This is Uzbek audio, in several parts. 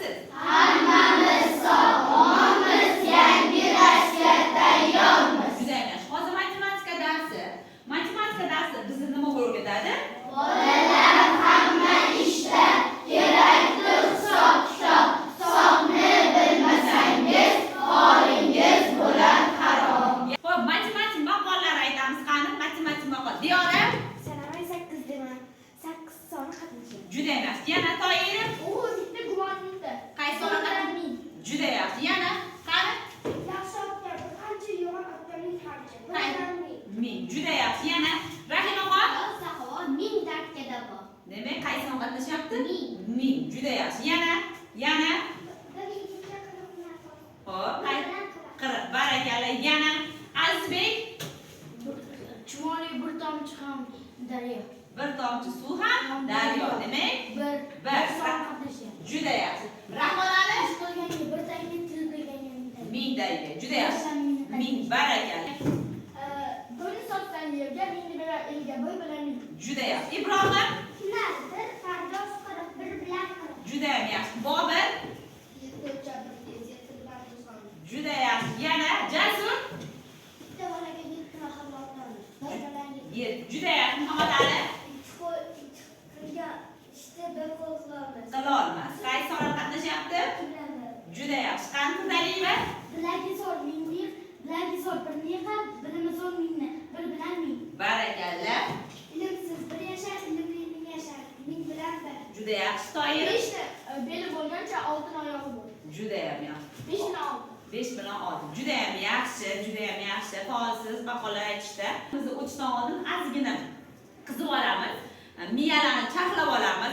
Tayyormisiz? Hammamiz sog'lommiz, yangi darsga tayyormiz. Juda yaxshi. Hozir matematika darsi. Matematika darsi bizni nimaga o'rgatadi? Bolalar, hamma ishda kerakdir hisob-kitob. Hisobni bilmasangiz, holingiz bo'lar harob. Xo'p, matematik maqollar aytamiz. Qani, matematik maqol. Diyora, Sanamay sakkiz dema, sakkiz soni qatnashadi. juda yaxshi. Yana Toyirov, O'g'il bitta, gumon mingta. qaysi soni qatnashadi? Ming. Juda yaxshi. Yana qani? Yaxshi otga bir qancha, yomon otga ming qancha. Qaysi? Birdan ming. Ming. Juda yaxshi. Yana Rahimaxon, Saxovat ming dardga davo. demak, qaysi son qatnashyapti? Ming. Ming. Juda yaxshi. Yana, yana. Bir yigitga qirq nafar. Xo'p, qaysi? 40. Barakalla. Yana Azizbek, Chumoli bir tomchi ham daryo. bir tomchi suv ham daryo. Demak, Bir. Bir. Son qatnashyapti. juda yaxshi. Rahmonali, Ish qilganga bir tanga, til bilganga ming tanga. ming tanga. Juda yaxshi. Ming. Barakalla. Birni sotsan yerga, mingni berar elga, bir bilan ming. Juda yaxshi. Ibrohim, Hunar bir, fardosh qirq, bir bilan qirq. juda ham yaxshi. Bobir, Yetti o'lchab bir tez, yetti bilan to'qson. juda yaxshi. Yana Jasur, Bitta bolaga yetti mahalla ota-ona. Bir bilan yetti. yetti. Juda yaxshi. Muhammad Ali Ikki qo'l ikki qilgan ishni bir qo'l qilolmas. qila olmas. Qaysi sonlar qatnashyapti? Ikki bilan bir. Juda yaxshi. Qani Turdaliyeva? Bilagi zo'r mingni, bilagi zo'r birni yig'ar, bilimi zo'r mingni, bir bilan ming. Barakalla. Ilmsiz bir yashar, ilmli ming yashar, ming bilan bir. Juda yaxshi. Toyir. Beshni beli bo'lgancha oltin oyog'i bo'l. Juda ham yaxshi. Beshni olti. 5 bilan 6. Juda ham yaxshi, juda ham yaxshi. Faolsiz maqola aytishda. Biz o'tishdan oldin ozgina qizib olamiz. Miyalarni charxlab olamiz.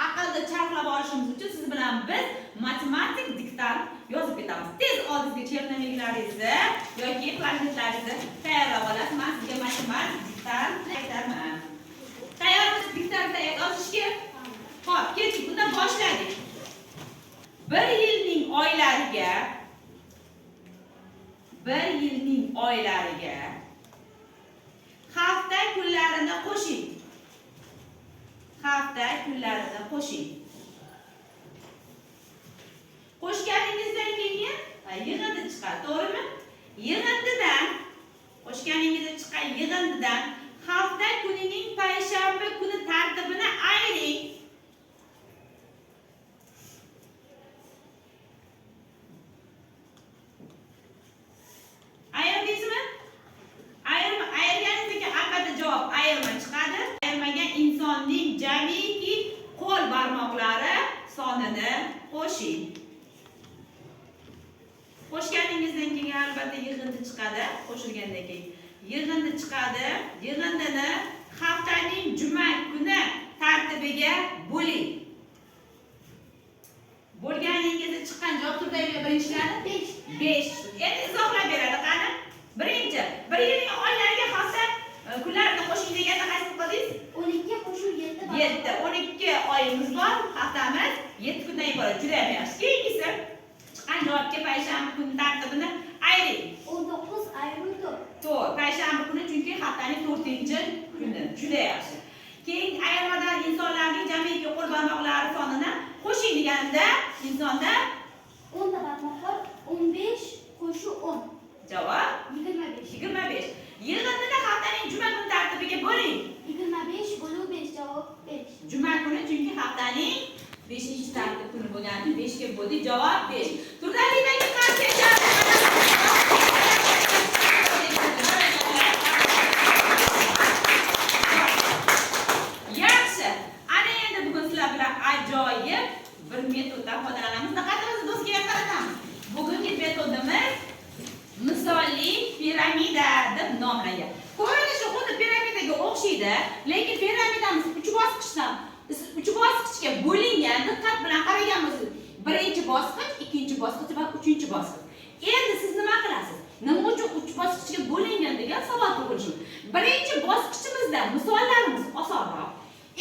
Aqlni charxlab olishimiz uchun siz bilan biz matematik diktant yozib ketamiz. Tez oldingizga chernoviklaringizni yoki planshetlaringizni tayyorlab olasiz. Men sizga matematik diktant aytaman. Tayyormisiz diktant yozishga? Xo'p, ketdik. Bundan boshladik. Bir yilning oylariga bir yilning oylariga hafta kunlarini qo'shing. Hafta kunlarini qo'shing. Qo'shganingizdan keyin yig'indi chiqadi, to'g'rimi? Yig'indidan qo'shganingizda chiqqan yig'indidan hafta kunining payshanba kuni tartibini ayiring. Ayirdingizmi? Ayirma, ayirganingizdan keyin albatta javob ayirma chiqadi. Ayirmagan insonning jamiki qo'l barmoqlari sonini qo'shing. Qo'shganingizdan keyin albatta yig'indi chiqadi. Qo'shilgandan keyin yig'indi chiqadi. Yig'indini haftaning juma kuni tartibiga bo'ling. Bo'lganingizda chiqqan javob turdagi birinchilarni Besh. 5. Endi izohlab beradi, qani? Birinchi, bir yilning oylariga hafta kunlarini qo'shing deganda qaysi qildingiz? 12 qo'shuv yetti. 7, 12 oyimiz bor, haftamiz 7 kundan iborat. Juda ham yaxshi. Keyingisi, chiqqan javobga payshanba kuni tartibini ayiring. 19 ayiruv to'rt. To'g'ri, payshanba kuni chunki haftaning 4-kuni. Juda yaxshi. Keyin ayirmadan insonlarning jamiki qo'l barmoqlari sonini qo'shing deganimda insonda 10 ta barmoq bor. 15 qo'shuv 10. javob 25. 25. Yig'indini haftaning juma kuni tartibiga bo'ling. 25 bo'luv 5 javob 5. Juma kuni chunki haftaning 5-tartib kuni bo'lgani uchun 5 ga bo'ldik. Javob 5. Turdaliyevga qarshi Yaxshi. Ana endi bugun sizlar bilan ajoyib bir metoddan foydalanamiz. Diqqatimizni do'stga qaratamiz. Bugungi metodimiz misolli piramida deb nomlangan. Ko'rinishi xuddi piramidaga o'xshaydi, lekin piramidamiz 3 bosqichdan 3 bosqichga bo'lingan. Diqqat bilan qaragan bo'lsangiz, birinchi bosqich, ikkinchi bosqich va uchinchi bosqich. Endi siz nima qilasiz? Nima uchun 3 bosqichga bo'lingan degan savol tug'ilishi mumkin. Birinchi bosqichimizda misollarimiz osonroq.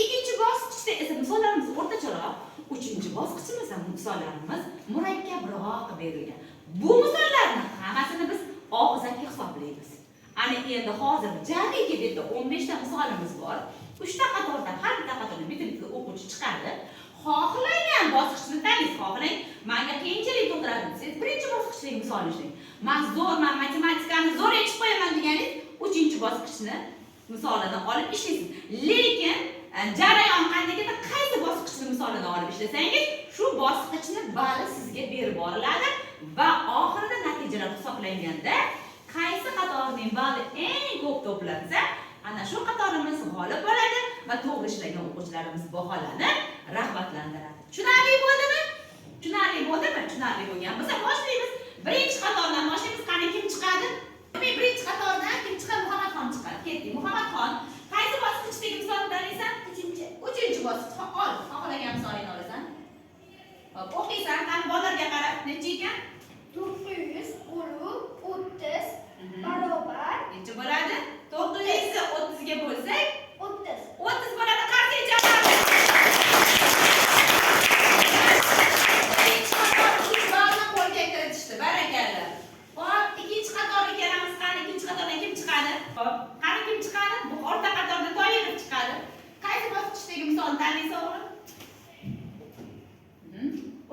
Ikkinchi bosqichda esa misollarimiz o'rtacharoq. Uchinchi bosqichimizda misollarimiz murakkabroq berilgan. Bu misollarni hammasini biz og'zaki hisoblaymiz. Ana endi hozir jamiki bu yerda 15 ta misolimiz bor. 3 ta qatordan har bitta qatordan bitta-bitta o'quvchi chiqadi. Xohlagan Bosqichni tanlaysiz. Xohlang, manga qiyinchilik tug'diradi desangiz, birinchi bosqichdagi misolni ishlang. Man zo'rman, matematikani zo'r yechib qo'yaman deganingiz, uchinchi bosqichni misolini olib ishlaysiz. Lekin jarayon qanday ketadi? Qaysi bosqichni misolini olib ishlasangiz, shu bosqichni bali sizga berib boriladi va oxirida natijalar hisoblanganda qaysi qatorning bali eng ko'p to'plansa, ana shu qatorimiz g'olib bo'ladi va to'g'ri ishlagan o'quvchilarimiz baholanib, rag'batlantiradi. Tushunarli bo'ldimi? Tushunarli bo'ldimi? Tushunarli bo'lgan bo'lsa, boshlaymiz. Birinchi qatordan boshlaymiz. Qani, kim chiqadi? Demak, birinchi qatordan kim chiqadi? Muhammadxon chiqadi. Ketdik. Muhammadxon, qaysi bosqichdagi misolni tanlaysan? Uchinchi. Uchinchi bosqich. Ol, xohlagan misolingni olasan. Hop, o'qiysan, qani bolalarga qarab, necha ekan? 900 bo'lib 30 barobar Necha bo'ladi? 900 ni 30 ga bo'lsak, 30. 30 bo'ladi. Qarsak chalamiz. Birinchi qator 3 ballni qo'lga kiritishdi. Barakalla. Hop, ikkinchi qatorga kelamiz. Qani, ikkinchi qatordan kim chiqadi? Hop, qani kim chiqadi? Bu o'rta qatorda Toyirov chiqadi. Qaysi bosqichdagi misolni tanlaysan, o'g'lim?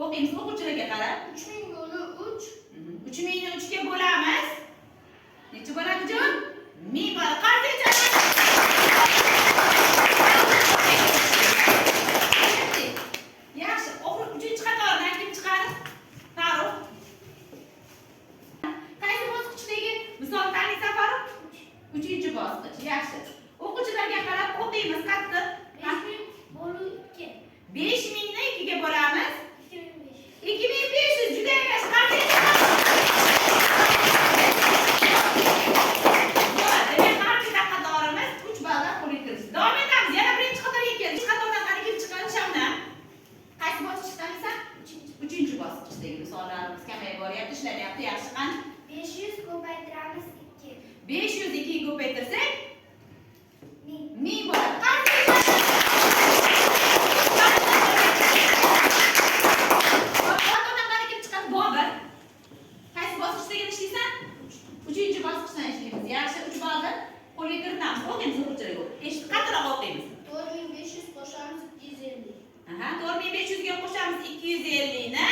O'qiymiz o'quvchilarga qarab. 3000 bo'lib 3. 3000 ni 3 ga bo'lamiz. Necha bo'ladi, jon? 1000 bo'ladi. Qarsak chalamiz. Yaxshi, oxir uchinchi qatordan kim chiqadi? Farruh. Qaysi bosqichdagi misol tanlaysan, Farruh? Uchinchi bosqich. Yaxshi. O'quvchilarga qarab o'qiymiz qattiq. 5000 bo'lib 2. 5000 ni 2 ga bo'lamiz. 2500. 2500, juda yaxshi. Qarsak chalamiz. Demak, har bitta qatorimiz 3 balldan qo'lga kiritdi. Davom etamiz. Yana birinchi qatorga keldik. Qatordan qani kim chiqadi? Shabnam. Qaysi bosqichda tanlaysan? Uchinchi. Uchinchi bosqichdagi misollarimiz kamayib boryapti, ishlanyapti. Yaxshi, qani? 500 ko'paytiramiz 2. 500 2 ga ko'paytirsak, 1000. 1000 bo'ladi. Qarsak chalamiz. Qatordan qani kim chiqadi? Bobur. Qaysi bosqichdagini ishlaysan? Uchinchi bosqichdan ishlaymiz. Yaxshi, 3 ballni qo'lga kiritamiz. O'qiymiz o'quvchilarga. Eshit, qattiqroq o'qiymiz. 4500 qo'shamiz 250. Aha, 4500 ga qo'shamiz 250 ni.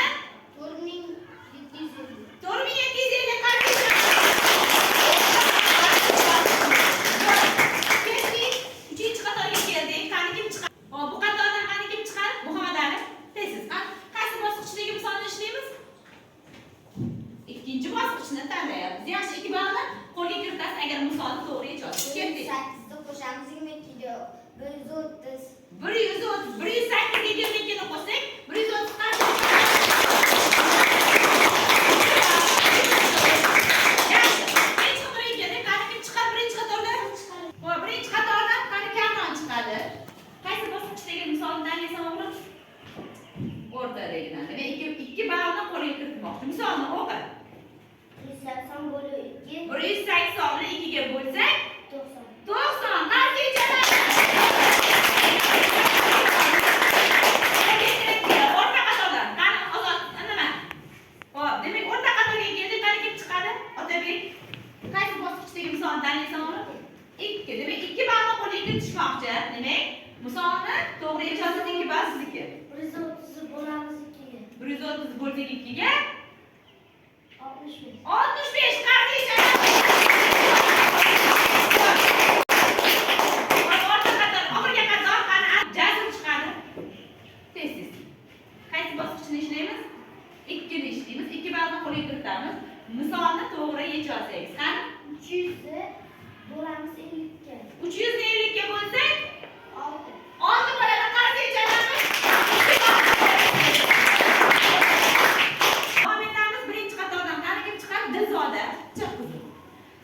4750. 4750, qarsak. Ketdik. Uchinchi qatorga keldik. Qani kim chiqadi? Hop, bu qatordan qani kim chiqadi? Muhammad Ali. Tez-tez. Qani, qaysi bosqichdagi misolni ishlaymiz? Ikkinchi bosqichni tanlayapmiz. Yaxshi, 2 ballni qo'lga kiritasiz agar misolni to'g'ri yechasiz. Ketdik. 8 ni qo'shamiz 22 ga 130. 130, 108 ga 22 ni qo'shsak, 130 qancha? Yaxshi. Birinchi qatorga keldik. Qani kim chiqadi birinchi qatordan? Hop, birinchi qatordan qani Kamron chiqadi. Qaysi bosqichdagi misolni tanlaysan, o'g'lim? O'rtadagidan. Demak, 2 ballni qo'lga kiritmoqchi. Misolni o'qi. 180 bo'lib 2. 180 ni 2 ga bo'lsak, 90. 90. Qarsak chalamiz. O'rta qatordan. Qani Ozod, nima? Hop, demak, o'rta qatorga keldik. Qani kim chiqadi? Otabek. Qaysi bosqichdagi misolni tanlaysan, o'g'lim? 2. Demak, 2 ballni qo'lga kiritishmoqchi. Demak, misolni to'g'ri yechasiz, 2 ball sizniki. 130 bo'lamiz 2 ga. 130 bo'lsak 2 ga 65. 65, qarsak chalamiz. O'rta qator, oxirgi qator, qani Jazm chiqadi. Tez tez. Qaysi bosqichni ishlaymiz? 2 ni ishlaymiz. 2 ballni qo'lga kiritamiz. Misolni to'g'ri yecha olsangiz. Qani? 300 ni bo'lamiz 50 ga. 300 ni 50 ga bo'lsak, 6. 6 bo'ladi. Qarsak chalamiz. Davom etamiz birinchi qatordan. Qani kim chiqadi? Dilzoda. Chiq, qizim.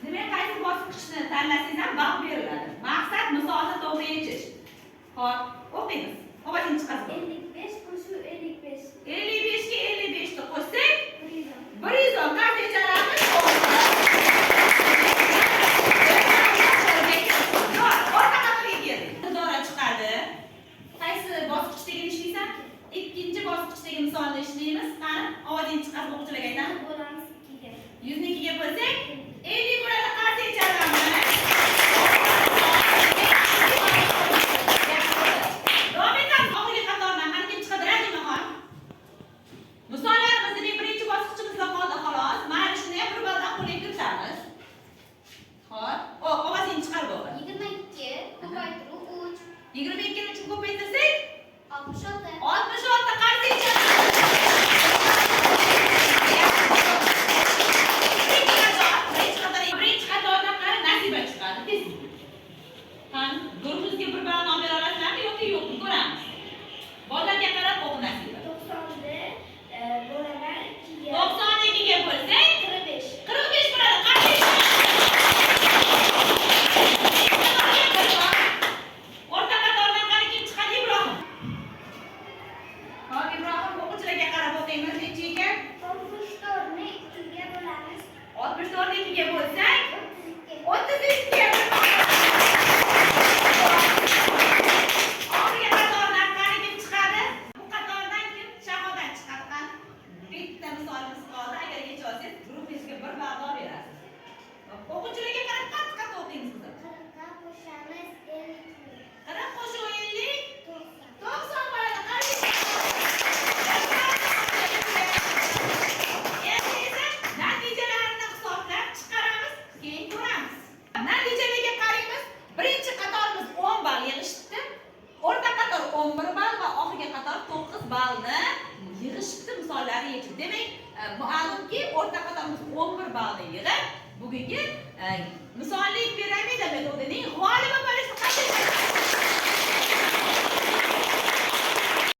Demak, qaysi bosqichni tanlasangiz ham ball beriladi. Maqsad misolni to'g'ri yechish. Hop, o'qiymiz. Ovozing chiqadi. 55 qo'shib 55. 55 ga 55 ni qo'shsak, 110. 110, qarsak chalamiz. O'rta qatorga keldik. Dildora chiqadi. Qaysi bosqichdagini ishlaysan? Ikkinchi bosqichdagi misolni ishlaymiz. Qani, ovozing chiqarib o'quvchilarga aytamiz. Bo'lamiz 2 ga. 100 ni 2 ga bo'lsak, 50 bo'ladi. Qarsak chalamiz. Davom etamiz. Oxirgi qatordan qani kim chiqadi? Rahimaxon. 2 ga bo'lsak 32. 32. Oxirgi qatordan qani kim chiqadi? Bu qatordan kim? Shahodat chiqadi. Qani? Bitta misolimiz qoldi. Agar yecha olsangiz, guruhingizga bir ball berasiz. O'quvchilarga qarab qattiq-qattiq o'qiymiz, qizim. 40ga qo'shamiz 52. 40 qo'shuv 50 90. 90 bo'ladi. Qani? Endi esa natijalarni hisoblab chiqaramiz, keyin ko'ramiz. Natijalarga qaraymiz. Birinchi qatorimiz 10 ball yig'ishibdi. O'rta qator 11 ball va oxirgi qator 9 ballni yig'ishibdi misollarni yechib. Demak, ma'lumki, o'rta qatorimiz 11 ballni yig'ib, bugungi misolli piramida metodining g'olibi bo'lishni qanday.